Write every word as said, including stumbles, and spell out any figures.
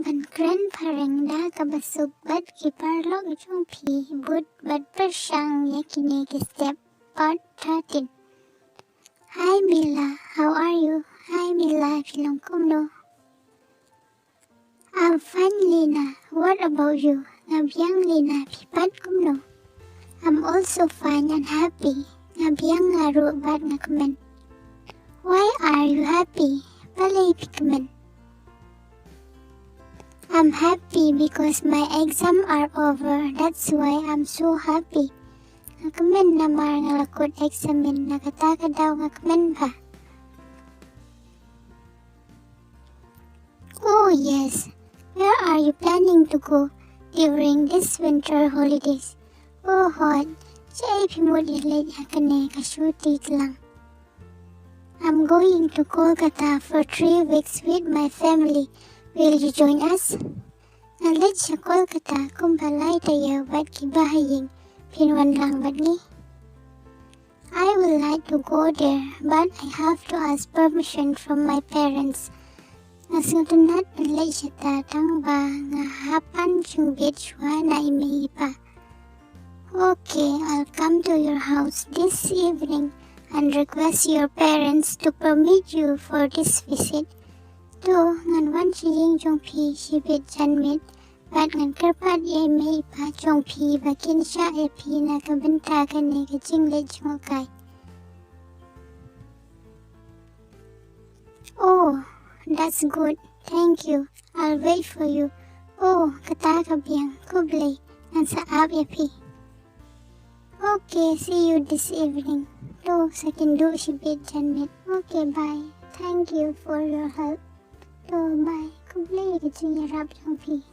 ban kren phareng da kaba suk bad ki paralok jong phi, bud bad pyrshang ïa kine ki step. Part thirteen. Hi Mila, how are you? Hi Mila, phi long kumno? I'm fine Lina, what about you? Nga biang Lina, phi pat kumno? I'm also fine and happy. Nga biang nga ruh bad nga kmen. Why are you happy? Balei phi kmen? I'm happy because my exam are over. That's why I'm so happy. Nga kmen namar nga la kut exam na kata ka daw nga kmen bha. Oh yes, where are you planning to go during this winter holidays? Oh hooid, shaei phi mut ïa leit ha kane ka shuti tlang? I'm going to Kolkata for three weeks with my family. Will you join us? Ngan leit sha Kolkata kumba lai taïew bad ki bahaïing, phin wan lang bad ngi? I would like to go there, but I have to ask permission from my parents. Nga sngewtynnat ban leit shata tang ba nga hap pan jingbit shuwa na i mei i pa. Okay, I'll come to your house this evening and request your parents to permit you for this visit. To, ngan wan sha ïing jong phi shibit janmiet bad ngan kyrpad ïa i mei i pa jong phi ba kin shah ïa phi na ka bynta kane ka jingleit jngohkai. Oh, that's good. Thank you. I'll wait for you. Oh, kata ka biang. Khublei. Ngan sa ap ïa phi. Okay, see you this evening. To, sa kynduh shibit janmiet. Okay, bye. Thank you for your help. To, bye. Khublei ka jingïarap jong phi.